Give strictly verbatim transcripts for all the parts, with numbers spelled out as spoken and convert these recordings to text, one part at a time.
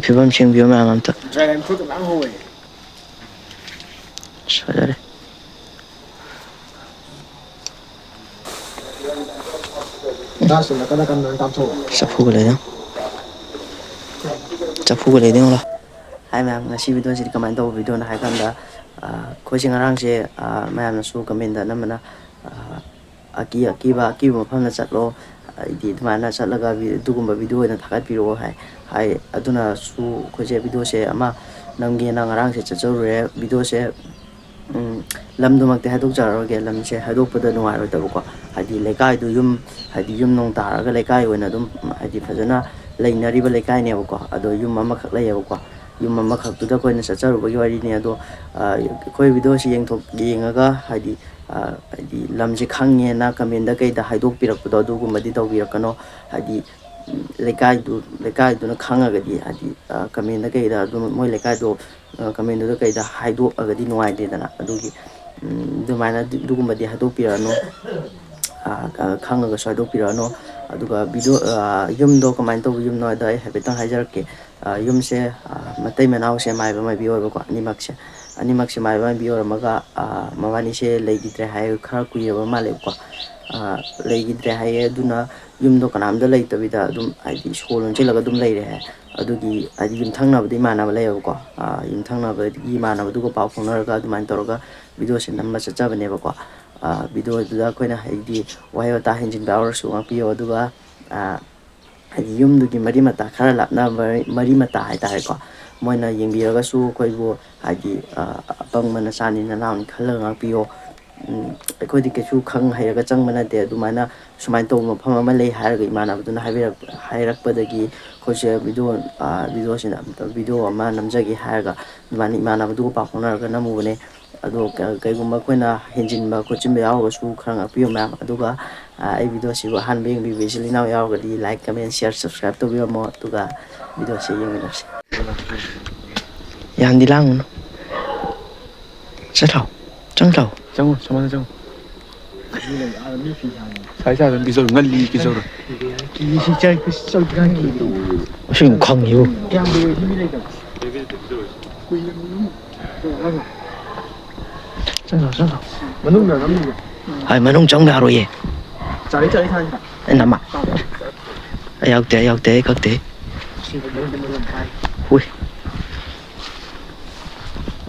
ꯐꯤꯕꯝ ꯁꯦꯡꯕꯤꯌꯨ ꯃꯌꯥꯝ ꯑꯝꯇ꯫ ꯗ꯭ꯔꯥꯒꯟ ꯐ꯭ꯔꯨꯠ ꯃꯌꯥꯝ ꯍꯧꯋꯦ꯫ ꯑꯁ, ꯐꯖꯔꯦ꯫ ꯆꯐꯨꯒ ꯂꯩꯗ꯫ ꯆꯐꯨꯒ ꯂꯩꯗ ꯌꯦꯡꯉꯨ ꯂꯥꯎ꯫ ꯍꯥꯏ ꯃꯌꯥꯝ, ꯉꯁꯤ ꯚꯤꯗꯤꯑꯣꯁꯤꯗꯤ ꯀꯃꯥꯏꯅ ꯇꯧꯕ ꯚꯤꯗꯤꯑꯣꯅꯣ ꯍꯥꯏ ꯀꯥꯟꯗ, ꯑ, ꯑꯩꯈꯣꯏꯁꯦ ꯉꯔꯥꯡꯁꯦ, ꯑ, ꯃꯌꯥꯝꯅꯁꯨ ꯀꯃꯦꯟꯗ ꯑꯅꯝꯕꯅ, ꯑ, ꯑꯀꯤ-, ꯑꯀꯤꯕ, ꯑꯀꯤꯕ ꯃꯐꯝꯗ ꯆꯠꯂꯣ, ꯍꯥꯏꯗꯤ ꯑꯗꯨꯃꯥꯏꯅ ꯆꯠꯂꯒ ꯚꯤ-, ꯑꯗꯨꯒꯨꯝꯕ ꯚꯤꯗꯤꯑꯣ ꯑꯣꯏꯅ ꯊꯥꯒꯠꯄꯤꯔꯛꯑꯣ ꯍꯥꯏ꯫ ꯍꯥꯏ, ꯑꯗꯨꯅꯁꯨ ꯑꯩꯈꯣꯏꯁꯦ ꯚꯤꯗꯤꯑꯣꯁꯦ ꯑꯃ ꯅꯝꯒꯦꯅ ꯉꯔꯥꯡꯁꯦ ꯆꯠꯆꯔꯨꯔꯦ꯫ ꯚꯤꯗꯤꯑꯣꯁꯦ, ꯎꯝ, ꯂꯝꯗꯨꯃꯛꯇꯤ ꯍꯥꯏꯗꯣꯛꯆꯔꯔꯣꯏꯒꯦ, ꯂꯝꯁꯦ ꯍꯥꯏꯗꯣꯛꯄꯗ ꯅꯨꯡꯉꯥꯏꯔꯣꯏꯗꯕꯀꯣ꯫ ꯍꯥꯏꯗꯤ ꯂꯩꯀꯥꯏꯗꯨ ꯌꯨꯝ, ꯍꯥꯏꯗꯤ ꯌꯨꯝ ꯅꯨꯡ ꯇꯥꯔꯒ ꯂꯩꯀꯥꯏ ꯑꯣꯏꯅ ꯑꯗꯨꯝ, ꯍꯥꯏꯗꯤ ꯐꯖꯅ ꯂꯩꯅꯔꯤꯕ ꯂꯩꯀꯥꯏꯅꯦꯕꯀꯣ꯫ ꯑꯗꯣ ꯌꯨꯝ ꯑꯃꯈꯛ ꯂꯩꯌꯦꯕꯀꯣ꯫ ꯌꯨꯝ ꯑꯃꯈꯛꯇꯨꯗ ꯑꯩꯈꯣꯏꯅ ꯆꯠꯆꯔꯨꯕꯒꯤ ꯋꯥꯔꯤꯅꯤ꯫ ꯑꯗꯣ, ꯑ, ꯑꯩꯈꯣꯏ ꯚꯤꯗꯤꯑꯣꯁꯤ ꯌꯦꯡꯊꯣꯛ-, ꯌꯦꯡꯉꯒ ꯍꯥꯏꯗꯤ, ꯑ, ꯍꯥꯏꯗꯤ ꯂꯝꯁꯦ ꯈꯪꯉꯦꯅ ꯀꯃꯦꯟꯗ ꯀꯩꯗ ꯍꯥꯏꯗꯣꯛꯄꯤꯔꯛꯄꯗꯣ ꯑꯗꯨꯒꯨꯝꯕꯗꯤ ꯇꯧꯕꯤꯔꯛꯀꯅꯣ꯫ ꯍꯥꯏꯗꯤ, ꯎꯝ, ꯂꯩꯀꯥꯏꯗꯨ, ꯂꯩꯀꯥꯏꯗꯨꯅ ꯈꯪꯉꯒꯗꯤ ꯍꯥꯏꯗꯤ, ꯑ, ꯀꯃꯦꯟꯗ ꯀꯩꯗ ꯑꯗꯨꯝ ꯃꯣꯏ ꯂꯩꯀꯥꯏꯗꯣ, ꯑ, ꯀꯃꯦꯟꯗꯨꯗ ꯀꯩꯗ ꯍꯥꯏꯗꯣꯛꯑꯒꯗꯤ ꯅꯨꯡꯉꯥꯏꯇꯦꯗꯅ꯫ ꯑꯗꯨꯒꯤ, ꯎꯝ, ꯑꯗꯨꯃꯥꯏꯅ ꯑꯗꯨ-, ꯑꯗꯨꯒꯨꯝꯕꯗꯤ ꯍꯥꯏꯗꯣꯛꯄꯤꯔꯛꯑꯅꯨ꯫ ꯑ, ꯑ, ꯈꯪꯉꯒꯁꯨ ꯍꯥꯏꯗꯣꯛꯄꯤꯔꯛꯑꯅꯨ꯫ ꯑꯗꯨꯒ ꯚꯤꯗꯤꯑꯣ, ꯑ, ꯌꯨꯝꯗꯣ ꯀꯃꯥꯏꯅ ꯇꯧꯕ ꯌꯨꯝꯅꯣ ꯍꯥꯏꯗꯣ ꯑꯩ ꯍꯥꯏꯐꯦꯠꯇꯪ ꯍꯥꯏꯖꯔꯛꯀꯦ꯫ ꯑ, ꯌꯨꯝꯁꯦ, ꯑ, ꯃꯇꯩ ꯃꯅꯥꯎꯁꯦ ꯃꯥꯏꯕ ꯃꯥꯏꯕꯤ ꯑꯣꯏꯕꯀꯣ, ꯑꯅꯤꯃꯛꯁꯦ꯫ ꯑꯅꯤꯃꯛꯁꯦ ꯃꯥꯏꯕ ꯃꯥꯏꯕꯤ ꯑꯣꯏꯔꯝꯃꯒ, ꯑ, ꯃꯕꯥꯅꯤꯁꯦ ꯂꯩꯈꯤꯗ꯭ꯔꯦ ꯍꯥꯏ, ꯈꯔ ꯀꯨꯏꯔꯕ ꯃꯥꯜꯂꯦꯕꯀꯣ꯫ ꯑ, ꯂꯩꯈꯤꯗ꯭ꯔꯦ ꯍꯥꯏꯌꯦ꯫ ꯑꯗꯨꯅ ꯌꯨꯝꯗꯣ ꯀꯅꯥꯝꯇ ꯂꯩꯇꯕꯤꯗ ꯑꯗꯨꯝ, ꯍꯥꯏꯗꯤ, ꯁꯣ ꯂꯣꯟꯁꯤꯜꯂꯒ ꯑꯗꯨꯝ ꯂꯩꯔꯦ ꯍꯥꯏ꯫ ꯑꯗꯨꯒꯤ, ꯍꯥꯏꯗꯤ, ꯌꯨꯝꯊꯪꯅꯕꯗ ꯏꯃꯥꯟꯅꯕ ꯂꯩꯌꯦꯕꯀꯣ꯫ ꯑ, ꯌꯨꯝꯊꯪꯅꯕꯒꯤ ꯏꯃꯥꯟꯅꯕꯗꯨꯒ ꯄꯥꯎ ꯐꯥꯎꯅꯔꯒ ꯑꯗꯨꯃꯥꯏꯅ ꯇꯧꯔꯒ ꯚꯤꯗꯤꯑꯣꯁꯦ ꯅꯝꯕ ꯆꯠꯆꯕꯅꯦꯕꯀꯣ꯫ ꯑ, ꯚꯤꯗꯤꯑꯣꯗꯨꯗ ꯑꯩꯈꯣꯏꯅ, ꯍꯥꯏꯗꯤ, ꯋꯥꯍꯩ ꯋꯥꯇꯥ ꯍꯦꯟꯖꯤꯟꯕ ꯌꯥꯎꯔꯁꯨ ꯉꯥꯛꯄꯤꯌꯣ꯫ ꯑꯗꯨꯒ, ꯑ, ꯍꯥꯏꯗꯤ, ꯌꯨꯝꯗꯨꯒꯤ ꯃꯔꯤ ꯃꯇꯥ ꯈꯔ ꯂꯥꯞꯅꯕ ꯃꯔꯤ ꯃꯇꯥ ꯍꯥꯏꯇꯥꯔꯦꯀꯣ, ꯃꯣꯏꯅ ꯌꯦꯡꯕꯤꯔꯒꯁꯨ ꯑꯩꯈꯣꯏꯕꯨ, ꯍꯥꯏꯗꯤ, ꯑ, ꯑꯄꯪꯕ ꯅꯆꯥꯅꯤ ꯅꯅꯥꯎꯅꯤ ꯈꯜꯂꯒ ꯉꯥꯛꯄꯤꯌꯣ꯫ ꯎꯝ, ꯑꯩꯈꯣꯏꯗꯤ ꯀꯩꯁꯨ ꯈꯪ ꯍꯩꯔꯒ ꯆꯪꯕ ꯅꯠꯇꯦ꯫ ꯑꯗꯨꯃꯥꯏꯅ ꯁꯨꯃꯥꯏꯅ ꯇꯧꯕ ꯃꯐꯝ ꯑꯃ ꯂꯩ ꯍꯥꯏꯔꯒ ꯏꯃꯥꯟꯅꯕꯗꯨꯅ ꯍꯥꯏꯕꯤꯔꯛ-, ꯍꯥꯏꯔꯛꯄꯗꯒꯤ ꯑꯩꯈꯣꯏꯁꯦ ꯚꯤꯗꯤꯑꯣ, ꯑ, ꯚꯤꯗꯤꯑꯣꯁꯤꯅ, ꯚꯤꯗꯤꯑꯣ ꯑꯃ ꯅꯝꯖꯒꯦ ꯍꯥꯏꯔꯒ ꯑꯗꯨꯃꯥꯏꯅ ꯏꯃꯥꯟꯅꯕꯗꯨꯒ ꯄꯥꯎ ꯐꯥꯎꯅꯔꯒ ꯅꯝꯃꯨꯕꯅꯦ꯫ ꯑꯗꯣ ꯀ-, ꯀꯩꯒꯨꯝꯕ ꯑꯩꯈꯣꯏꯅ ꯍꯦꯟꯖꯤꯟꯕ ꯈꯣꯠꯆꯤꯟꯕ ꯌꯥꯎꯔꯒꯁꯨ ꯈꯔ ꯉꯥꯛꯄꯤꯌꯨ ꯃꯌꯥꯝ꯫ ꯑꯗꯨꯒ, ꯑ, ꯑꯩ ꯚꯤꯗꯤꯑꯣꯁꯤꯕꯨ ꯑꯍꯥꯟꯕ ꯌꯦꯡꯕꯤꯕ ꯏꯆꯤꯜ ꯏꯅꯥꯎ ꯌꯥꯎꯔꯒꯗꯤ like, comment, share, subscribe ꯇꯧꯕꯤꯔꯝꯃꯣ꯫ ꯑꯗꯨꯒ ꯚꯤꯗꯤꯑꯣꯁꯤ ꯌꯦꯡꯃꯤꯟꯅꯁꯤ꯫ ꯌꯥꯝꯗꯤ ꯂꯥꯡꯒꯅꯨ꯫ ꯆꯠꯈ꯭ꯔꯣ꯫ ꯆꯪꯈ꯭ꯔꯣ꯫ ꯆꯪꯉꯣ, ꯁꯨꯃꯥꯡꯗ ꯆꯪꯉꯣ꯫ ꯁꯥꯏ ꯁꯥꯏ ꯑꯗꯨꯝ ꯄꯤꯖꯧ, ꯉꯜꯂꯤ ꯄꯤꯖꯧꯔꯣ꯫ ꯑꯁꯤ ꯑꯃꯨꯛ ꯈꯪꯉꯤꯕꯨ꯫ ꯆꯪꯈ꯭ꯔꯣ, ꯆꯪꯈ꯭ꯔꯣ꯫ ꯃꯅꯨꯡꯗ ꯅꯝꯃꯤꯕ꯫ ꯍꯣꯏ, ꯃꯅꯨꯡ ꯆꯪꯕ ꯌꯥꯔꯣꯏꯌꯦ꯫ ꯆꯥꯔꯤ, ꯆꯥꯔꯤ, ꯆꯥꯔꯤ꯫ ꯑꯩ ꯅꯝꯃ꯫ ꯑꯩ ꯌꯥꯎꯗꯦ, ꯑꯩ ꯌꯥꯎꯗꯦ, ꯑꯩ ꯀꯛꯇꯦ꯫ ꯁꯤ ꯃꯅꯨꯡꯗ ꯃꯅꯨꯡ ꯍꯥꯏ꯫ ꯍꯨꯏ꯫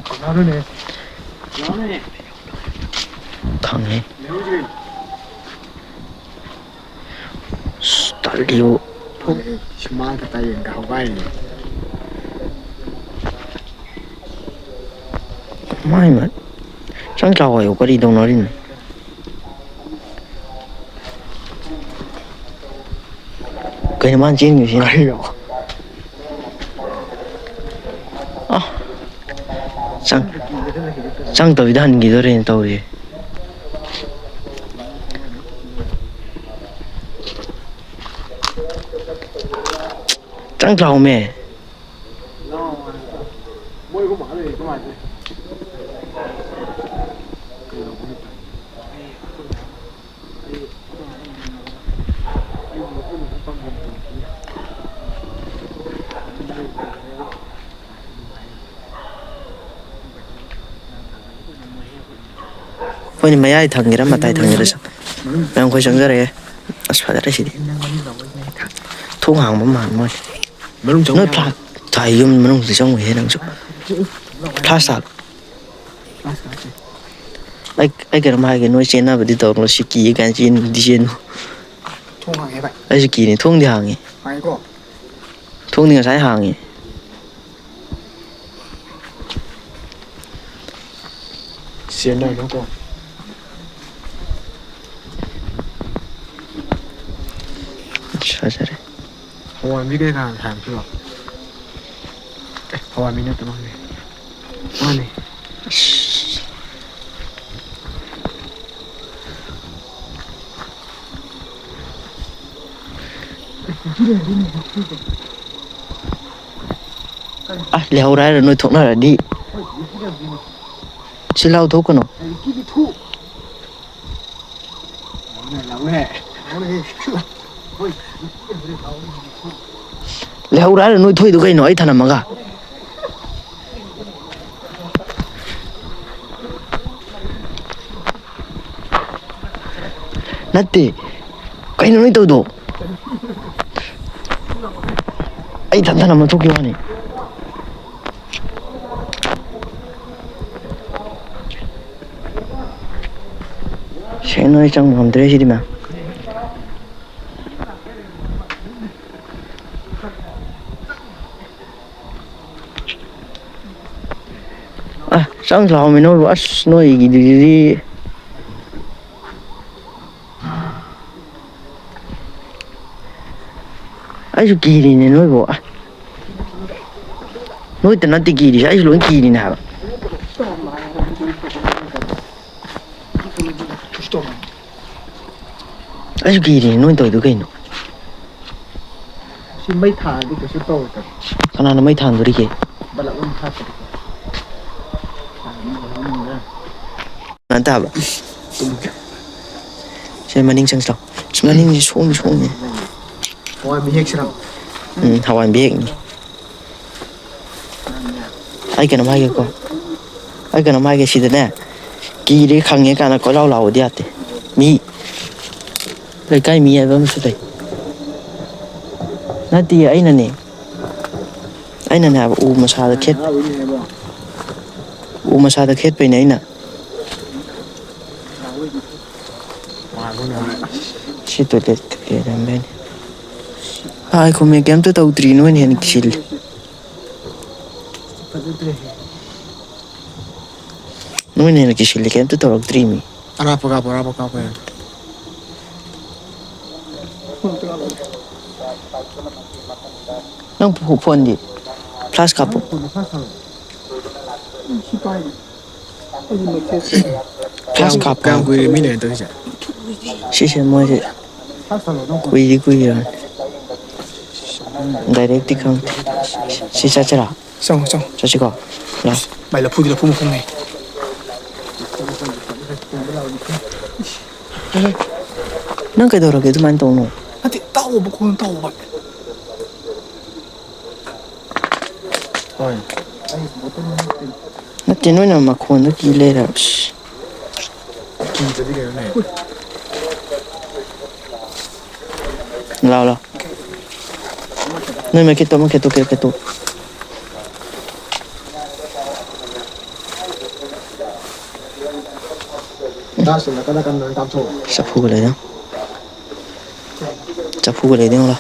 ꯀꯅꯥꯅꯣꯅꯦ? ꯀꯅꯥꯅꯣꯅꯦ? ꯈꯪꯉꯦ꯫ ꯂꯩꯍꯧꯔꯤꯁꯦ ꯀꯩꯅꯣ? ꯑꯁ, ꯇꯜꯂꯤꯕꯨ꯫ ꯁꯨꯃꯥꯡ ꯈꯛꯇ ꯌꯦꯡꯒ ꯍꯧꯒꯥꯏꯔꯤꯅꯦ꯫ ꯃꯥꯏ ꯃꯥꯏ꯫ ꯆꯪ ꯆꯥꯎ ꯍꯥꯏꯌꯣ, ꯀꯔꯤ ꯇꯧꯅꯔꯤꯅꯣ? ꯀꯩꯅꯣ ꯃꯥꯅ ꯆꯦꯟꯈ꯭ꯔꯤꯁꯤꯅ? ꯀꯔꯤꯅꯣ? ꯑ, ꯆꯪ-, ꯆꯪꯗꯕꯤꯗ ꯍꯟꯈꯤꯗꯣꯔꯦꯅ ꯇꯧꯔꯤ꯫ ꯆꯪ ꯂꯥꯎꯃꯦ꯫ ꯑꯩꯈꯣꯏꯅ ꯃꯌꯥꯏ ꯊꯝꯒꯦꯔꯥ ꯃꯇꯥꯏ ꯊꯝꯒꯦꯔꯥ ꯁ-, ꯃꯌꯥꯝ ꯑꯩꯈꯣꯏ ꯆꯪꯖꯔꯛꯑꯦ꯫ ꯑꯁ, ꯐꯖꯔꯦ ꯁꯤꯗꯤ꯫ ꯊꯣꯡ ꯍꯥꯡꯕ ꯃꯥꯟꯕ ꯋꯥꯅꯤ꯫ ꯃꯅꯨꯡ ꯆꯪꯉꯨ ꯅꯣꯏ ꯌꯥꯕ꯭ꯔꯣ? ꯐ꯭ꯂꯥ-, ꯊꯥꯏ ꯌꯨꯝ ꯃꯅꯨꯡꯗ ꯆꯪꯉꯨꯍꯦ ꯅꯪꯁꯨ꯫ ꯐ꯭ꯂꯥꯁ ꯊꯥꯜꯂꯣ꯫ ꯐ꯭ꯂꯥꯁ ꯊꯥꯜꯂꯦ꯫ ꯑꯩ, ꯑꯩ ꯀꯩꯅꯣꯝ ꯍꯥꯏꯒꯦ, ꯅꯣꯏ ꯆꯦꯟꯅꯕꯗꯤ ꯇꯧꯔꯣ, ꯁꯤ ꯀꯤꯌꯦ ꯀꯥꯏꯅ ꯆꯦꯟꯗꯤ ꯆꯦꯟꯅꯨ꯫ ꯊꯣꯡ ꯍꯥꯡꯉꯦ ꯚꯥꯏ꯫ ꯑꯩꯁꯨ ꯀꯤꯅꯤ, ꯊꯣꯡꯗꯤ ꯍꯥꯡꯉꯤ꯫ ꯍꯥꯡꯉꯦꯀꯣ? ꯊꯣꯡꯗꯤ ꯉꯁꯥꯏ ꯍꯥꯡꯉꯤ꯫ ꯆꯦꯟꯅꯅꯨꯀꯣ꯫ ꯐꯖꯔꯦ꯫ ꯍꯋꯥꯏ ꯃꯤ ꯀꯩ ꯀꯅꯥ ꯁꯥꯏꯕ ꯁꯤꯕꯣ? ꯑꯦ, ꯍꯋꯥꯏ ꯃꯤ ꯅꯠꯇ ꯃꯥꯜꯂꯦ꯫ ꯃꯥꯅꯦ꯫ ꯑꯁ꯫ ꯑꯁ, ꯂꯩꯍꯧꯔꯦ ꯍꯥꯏꯔ ꯅꯣꯏ ꯊꯣꯛꯅꯔꯗꯤ꯫ ꯁꯤ ꯂꯥꯎ ꯊꯣꯛꯀꯅꯨ꯫ ꯂꯩꯍꯧꯔꯦ ꯍꯥꯏꯔ ꯅꯣꯏ ꯊꯣꯛꯏꯗꯣ ꯀꯩꯅꯣ, ꯑꯩ ꯊꯅꯝꯃꯒ? ꯅꯠꯇꯦ, ꯀꯩꯅꯣ ꯅꯣꯏ ꯇꯧꯗꯣ? ꯑꯩ ꯏꯊꯟ ꯊꯅꯝꯃ ꯊꯣꯛꯈꯤꯕ ꯋꯥꯅꯤ꯫ ꯁꯦꯡꯅ ꯑꯩ ꯆꯪꯕ ꯉꯝꯗ꯭ꯔꯦ ꯁꯤꯗꯤ, ꯃꯌꯥꯝ꯫ ꯑ, ꯆꯪꯁꯤ ꯂꯥꯛꯑꯣꯃꯤ ꯅꯣꯏꯕꯨ꯫ ꯑꯁ, ꯅꯣꯏꯒꯤꯗꯨꯗꯤ꯫ ꯑꯩꯁꯨ ꯀꯤꯔꯤꯅꯦ ꯅꯣꯏꯕꯨ꯫ ꯑ, ꯅꯣꯏꯇ ꯅꯠꯇꯦ ꯀꯤꯔꯤꯁꯦ, ꯑꯩꯁꯨ ꯂꯣꯏ ꯀꯤꯔꯤꯅꯦ ꯍꯥꯏꯕ꯫ ꯑꯩꯁꯨ ꯀꯤꯔꯤꯅꯦ ꯅꯣꯏꯅ ꯇꯧꯔꯤꯗꯣ ꯀꯩꯅꯣ? ꯁꯤ ꯃꯩ ꯊꯥꯔꯗꯤ ꯀꯩꯁꯨ ꯇꯧꯔꯣꯏꯗꯕ꯫ ꯀꯅꯥꯅ ꯃꯩ ꯊꯥꯟꯗꯣꯔꯤꯒꯦ? ꯕꯂꯞ ꯑꯃ ꯊꯥꯠꯄꯗꯤ꯫ ꯀꯅꯥ ꯇꯥꯕ? ꯁꯤ ꯃꯅꯤꯡ ꯆꯪꯁꯤ ꯂꯥꯎ꯫ ꯑꯁ, ꯃꯅꯤꯡꯁꯤ ꯁꯣꯡꯗꯤ ꯁꯣꯡꯉꯦ꯫ ꯍꯋꯥꯏ ꯃꯤꯍꯦꯛꯁꯤꯔꯣ? ꯎꯝ, ꯍꯋꯥꯏ ꯃꯤꯍꯦꯛꯅꯤ꯫ ꯑꯩ ꯀꯩꯅꯣꯝ ꯍꯥꯏꯒꯦꯀꯣ꯫ ꯑꯩ ꯀꯩꯅꯣꯝ ꯍꯥꯏꯒꯦ, ꯁꯤꯗꯅꯦ, ꯀꯤꯔꯦ ꯈꯪꯉꯦ ꯀꯥꯏꯅ ꯀꯣꯏꯂꯥꯎ ꯂꯥꯎꯕꯗꯤ ꯌꯥꯗꯦ꯫ ꯃꯤ ꯂꯩꯀꯥꯏ ꯃꯤ ꯍꯥꯏꯕ ꯑꯃꯁꯨ ꯂꯩ꯫ ꯅꯠꯇꯤꯌꯦ, ꯑꯩꯅꯅꯦ꯫ ꯑꯩꯅꯅꯦ ꯍꯥꯏꯕ, ꯎ ꯃꯁꯥꯗ ꯈꯦꯠ-, ꯎ ꯃꯁꯥꯗ ꯈꯦꯠꯄꯩꯅꯦ ꯑꯩꯅ꯫ ꯁꯤ ꯇꯣꯏꯂꯦꯠ ꯀꯩꯀꯩ ꯂꯩꯔꯝꯕꯩꯅꯦ꯫ ꯍꯥꯏ ꯈꯨꯝꯃꯦ, ꯀꯩꯝꯇ ꯇꯧꯗ꯭ꯔꯤ, ꯅꯣꯏꯅ ꯍꯦꯟꯅ ꯀꯤꯁꯤꯜꯂꯤ꯫ ꯐꯖꯗ꯭ꯔꯦꯍꯦ꯫ ꯅꯣꯏꯅ ꯍꯦꯟꯅ ꯀꯤꯁꯤꯜꯂꯤ, ꯀꯩꯝꯇ ꯇꯧꯔꯛꯇ꯭ꯔꯤ ꯃꯤ꯫ ꯑꯔꯥꯞꯄ ꯀꯥꯞꯄꯣ, ꯑꯔꯥꯞꯄ ꯀꯥꯞꯄꯣ ꯌꯥꯔꯦ꯫ ꯅꯪ ꯐꯣ-, ꯐꯣꯟꯗꯤ? ꯐ꯭ꯂꯥꯁ ꯀꯥꯞꯄꯣ꯫ ꯐꯣꯟꯗꯣ ꯐ꯭ꯂꯥꯁ ꯊꯥꯜꯂꯣ꯫ ꯎꯝ, ꯁꯤ ꯄꯥꯏꯅꯦ꯫ ꯑꯩꯗꯤ ꯃꯦꯁꯦꯖ ꯐ꯭ꯂꯥꯁ ꯀꯥꯞꯄꯣ꯫ ꯀꯌꯥꯝ ꯀꯨꯏꯔꯦ ꯃꯤꯅ ꯀꯩꯅꯣ ꯇꯧꯔꯤꯁꯦ? ꯁꯤꯁꯦ ꯃꯣꯏꯁꯦ ꯐ꯭ꯂꯥꯁ ꯊꯥꯜꯂꯣ, ꯅꯪ ꯐꯣꯟ꯫ ꯀꯨꯏꯗꯤ ꯀꯨꯏꯔꯦ꯫ ꯗꯥꯏꯔꯦꯛꯇꯤ ꯈꯪꯗꯦ꯫ ꯁꯤ ꯆꯠꯁꯤꯔꯥ? ꯆꯪꯉꯣ, ꯆꯪꯉꯣ꯫ ꯆꯠꯁꯤꯀꯣ꯫ ꯂꯥꯛꯑꯣ꯫ ꯃꯥꯏ ꯂꯐꯨꯗꯤ ꯂꯐꯨ ꯃꯈꯣꯡꯅꯦ꯫ ꯅꯪ ꯀꯩꯗꯧꯔꯒꯦ ꯑꯗꯨꯃꯥꯏꯅ ꯇꯧꯅꯣ? ꯅꯠꯇꯦ, ꯇꯥꯎꯕ ꯈꯣꯟ ꯇꯥꯎꯕ꯫ ꯍꯣꯏ꯫ ꯅꯠꯇꯦ, ꯅꯣꯏꯅ ꯃꯈꯣꯟꯗꯣ ꯀꯤ ꯂꯩꯔꯦ꯫ ꯀꯤꯗ꯭ꯔꯗꯤ ꯀꯩꯅꯣꯅꯦ꯫ ꯂꯥꯎ, ꯂꯥꯎ꯫ ꯅꯣꯏ ꯃꯈꯦꯠꯇꯣ, ꯃꯈꯦꯠꯇꯣ, ꯃꯈꯦꯠꯇꯣ꯫ ꯆꯐꯨꯒ ꯂꯩꯗ꯫ ꯆꯐꯨꯒ ꯂꯩꯗ, ꯌꯦꯡꯉꯨ ꯂꯥꯎ꯫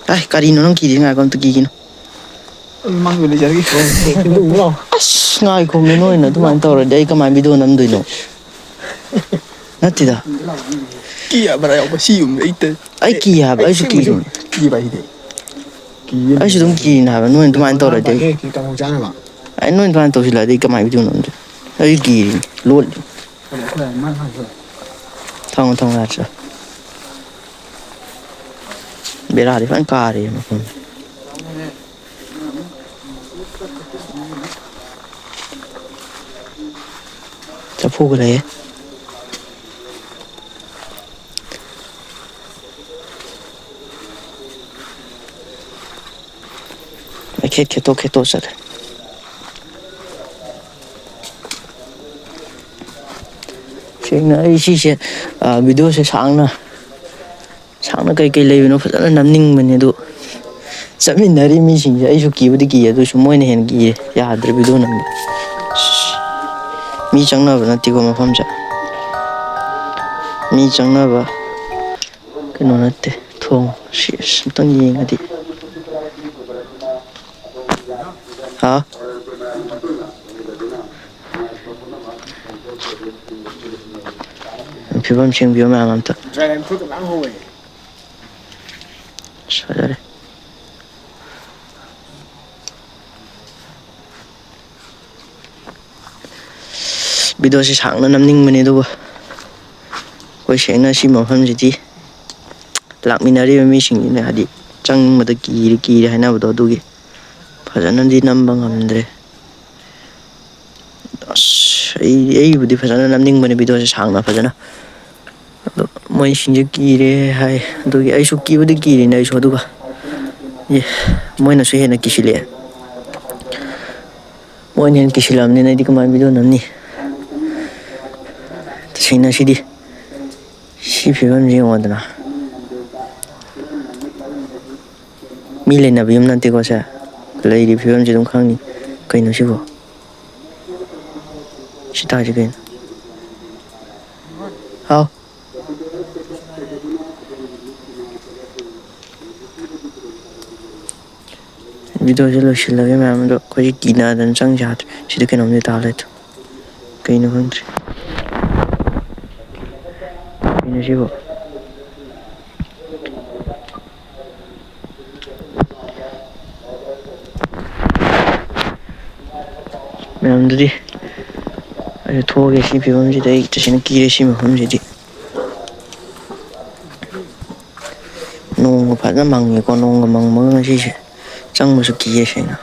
ꯑꯥꯏ, ꯀꯔꯤꯅꯣ ꯅꯪ ꯀꯤꯔꯤꯁꯦ? ꯉꯥꯏꯈꯣ ꯑꯝꯇ ꯀꯤꯒꯤꯅꯣ꯫ ꯑꯁ, ꯉꯥꯏꯈꯣꯃꯤ, ꯅꯣꯏꯅ ꯑꯗꯨꯃꯥꯏꯅ ꯇꯧꯔꯗꯤ ꯑꯩ ꯀꯃꯥꯏꯅ video ꯅꯝꯗꯣꯏꯅꯣ? ꯅꯠꯇꯦꯗ꯫ ꯀꯤ ꯍꯥꯏꯕ ꯌꯥꯎꯕ ꯁꯤ ꯌꯨꯝꯗ ꯑꯩ ꯇ-, ꯑꯩ ꯀꯤ ꯍꯥꯏꯕ, ꯑꯩꯁꯨ ꯑꯁꯦꯡꯕꯩꯁꯨ ꯀꯤꯔꯤꯅꯤ꯫ ꯀꯤꯕ ꯍꯥꯏꯁꯤꯗꯤ꯫ ꯀꯤꯌꯦ꯫ ꯑꯩꯁꯨ ꯑꯗꯨꯝ ꯀꯤꯔꯤꯅꯤ ꯍꯥꯏꯕ, ꯅꯣꯏꯅ ꯑꯗꯨꯃꯥꯏꯅ ꯇꯧꯔꯗꯤ꯫ ꯑꯦ, ꯀꯤ ꯀꯥꯡꯍꯧ ꯆꯥꯅꯕ꯫ ꯑꯩ ꯅꯣꯏꯅ ꯑꯗꯨꯃꯥꯏꯅ ꯇꯧꯁꯤꯜꯂꯛꯑꯗꯤ ꯑꯩ ꯀꯃꯥꯏꯅ video ꯅꯝꯗꯣꯏꯅꯣ? ꯑꯩ ꯀꯤꯔꯤꯅꯤ, ꯂꯣꯠꯂꯤ꯫ ꯊꯝꯃꯣ, ꯊꯝꯃꯣ, ꯌꯥꯔꯦ, ꯆꯠꯂꯣ꯫ ꯕꯦꯔꯥꯗꯤ ꯐꯖꯅ ꯀꯥꯔꯦ ꯃꯐꯝꯁꯦ꯫ ꯆꯐꯨꯒ ꯂꯩꯌꯦ꯫ ꯃꯩꯈꯦꯠ ꯈꯦꯠꯇꯣꯛ ꯈꯦꯠꯇꯣꯛ ꯆꯠꯂꯦ꯫ ꯁꯦꯡꯅ ꯑꯩ ꯁꯤꯁꯦ, ꯑ, video ꯁꯦ ꯁꯥꯡꯅ, ꯁꯥꯡꯅ ꯀꯩꯀꯩ ꯂꯩꯕꯅꯣ ꯐꯖꯅ ꯅꯝꯅꯤꯡꯕꯅꯦ, ꯑꯗꯨ ꯆꯠꯃꯤꯟꯅꯔꯤ ꯃꯤꯁꯤꯡꯁꯦ ꯑꯩꯁꯨ ꯀꯤꯕꯨꯗꯤ ꯀꯤꯌꯦ, ꯑꯗꯨꯁꯨ ꯃꯣꯏꯅ ꯍꯦꯟꯅ ꯀꯤꯌꯦ꯫ ꯌꯥꯗ꯭ꯔꯦ video ꯅꯝꯕ꯫ ꯃꯤ ꯆꯪꯅꯕ ꯅꯠꯇꯦꯀꯣ ꯃꯐꯝꯁꯦ꯫ ꯃꯤ ꯆꯪꯅꯕ ꯀꯩꯅꯣ ꯅꯠꯇꯦ, ꯊꯣꯡ꯫ ꯁꯤ ꯑꯁ ꯑꯝꯇꯪ ꯌꯦꯡꯉꯗꯤ꯫ ꯍꯥ? ꯐꯤꯕꯝ ꯁꯦꯡꯕꯤꯌꯨ ꯃꯌꯥꯝ ꯑꯝꯇ꯫ Dragon fruit ꯃꯌꯥꯝ ꯍꯧꯋꯦ꯫ ꯑꯁ, ꯐꯖꯔꯦ꯫ Video ꯁꯤ ꯁꯥꯡꯅ ꯅꯝꯅꯤꯡꯕꯅꯦ, ꯑꯗꯨꯕꯨ ꯑꯩꯈꯣꯏ ꯁꯦꯡꯅ ꯁꯤ ꯃꯐꯝꯁꯤꯗꯤ ꯂꯥꯛꯃꯤꯟꯅꯔꯤꯕ ꯃꯤꯁꯤꯡꯁꯤꯅ ꯍꯥꯏꯗꯤ ꯆꯪꯕꯗ ꯀꯤꯔꯦ, ꯀꯤꯔꯦ ꯍꯥꯏꯅꯕꯗꯣ, ꯑꯗꯨꯒꯤ ꯐꯖꯅꯗꯤ ꯅꯝꯕ ꯉꯝꯗ꯭ꯔꯦ꯫ ꯑꯩ, ꯑꯩꯕꯨꯗꯤ ꯐꯖꯅ ꯅꯝꯅꯤꯡꯕꯅꯦ videoꯁꯦ ꯁꯥꯡꯅ ꯐꯖꯅ꯫ ꯑꯗꯣ ꯃꯣꯏꯁꯤꯡꯁꯦ ꯀꯤꯔꯦ ꯍꯥꯏ, ꯑꯗꯨꯒꯤ ꯑꯩꯁꯨ ꯀꯤꯕꯨꯗꯤ ꯀꯤꯔꯤꯅꯦ ꯑꯩꯁꯨ꯫ ꯑꯗꯨꯒ ꯑꯦ, ꯃꯣꯏꯅꯁꯨ ꯍꯦꯟꯅ ꯀꯤꯁꯤꯜꯂꯛꯑꯦ꯫ ꯃꯣꯏꯅ ꯍꯦꯟꯅ ꯀꯤꯁꯤꯜꯂꯛꯑꯕꯅꯤꯅ ꯑꯩꯗꯤ ꯀꯃꯥꯏꯅ video ꯅꯝꯅꯤ? ꯇꯁꯦꯡꯅ ꯁꯤꯗꯤ, ꯁꯤ ꯐꯤꯕꯝꯁꯤ ꯌꯦꯡꯉꯣꯗꯅ꯫ ꯃꯤ ꯂꯩꯅꯕ ꯌꯨꯝ ꯅꯠꯇꯦꯀꯣ ꯁꯦ꯫ ꯂꯩꯔꯤꯕ ꯐꯤꯕꯝꯁꯤ ꯑꯗꯨꯝ ꯈꯪꯅꯤ꯫ ꯀꯩꯅꯣ ꯁꯤꯕꯣ? ꯁꯤ ꯇꯥꯔꯤꯁꯤ ꯀꯩꯅꯣ? ꯍꯥꯎ꯫ Videoꯁꯦ ꯂꯣꯏꯁꯤꯜꯂꯒꯦ ꯃꯌꯥꯝ꯫ ꯑꯗꯣ ꯑꯩꯈꯣꯏꯁꯦ ꯀꯤꯅꯗꯅ ꯆꯪ ꯌꯥꯗ꯭ꯔꯦ꯫ ꯁꯤꯗ ꯀꯩꯅꯣꯝꯗꯤ ꯇꯥ ꯂꯩꯔꯦ꯫ ꯀꯩꯅꯣ ꯈꯪꯗ꯭ꯔꯦ꯫ ꯀꯩꯅꯣ ꯁꯤꯕꯣ? ꯃꯌꯥꯝꯗꯨꯗꯤ ꯑꯩꯁꯨ ꯊꯣꯛꯑꯒꯦ꯫ ꯁꯤ ꯐꯤꯕꯝꯁꯤꯗ ꯑꯩ ꯇꯁꯦꯡꯅ ꯀꯤꯔꯦ ꯁꯤ ꯃꯐꯝꯁꯤꯗꯤ꯫ ꯅꯣꯡꯒ ꯐꯖꯅ ꯃꯪꯉꯤꯀꯣ, ꯅꯣꯡꯒ ꯃꯪꯕꯒ ꯉꯁꯤꯁꯦ ꯆꯪꯕꯁꯨ ꯀꯤꯌꯦ ꯁꯦꯡꯅ꯫